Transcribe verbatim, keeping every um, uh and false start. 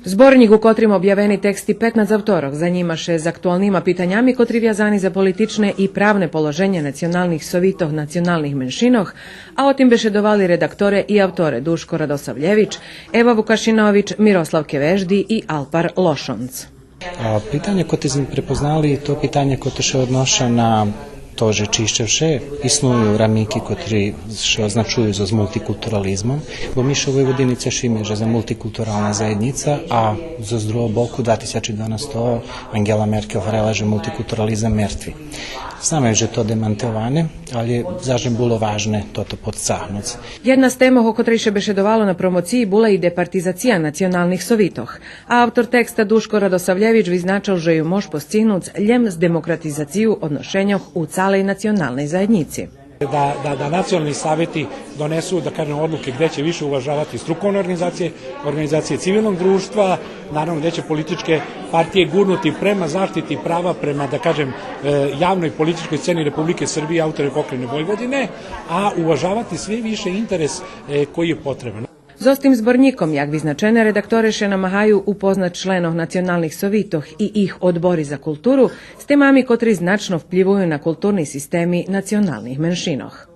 Зборнїк у котрим обявени тексти петнац авторох занима ше з актуалнима питанями котри вязани за политичне и правне положенє националних совитох националних меншинох, а о тим бешедовали редакторе и авторе Душко Радосавлєвич, Ева Вукашинович, Мирослав Кевежди и Алпар Лошонц. А, питаня котре зме препознали, то питаня котре ше одноша на то же чи ище вше исную рамики котри ше означую зоз мултикултурализмом, бо ми ше у Войводини цешиме же зме мултикултурална заєднїца, а зоз другого боку два тисячи дванастого Ангела Меркел гварела же мултикултурализам мертви. Знаме же то демантоване, але заш нам було важне тото подцагнуц. Єдна з темох о котрей ше бешедовало на промоциї була и департизация националних совитох. А автор текста Душко Радосавлєвич визначел же ю мож посцигнуц лєм з демократизацию одношеньох у цалей националней заєднїци. Da, da, da nacionalni saveti donesu, da kažem, odluke gde će više uvažavati strukovne organizacije, organizacije civilnog društva, naravno gde će političke partije gurnuti prema zaštiti prava, prema, da kažem, e, javnoj političkoj sceni Republike Srbije, autore pokrajine Vojvodine, a uvažavati sve više interes, e, koji je potreban. Зоз тим зборнїком, як визначене, редакторе ше намагаю упознац членох националних совитох и їх одбори за културу з темами котри значно вплївую на културни системи националних меншинох.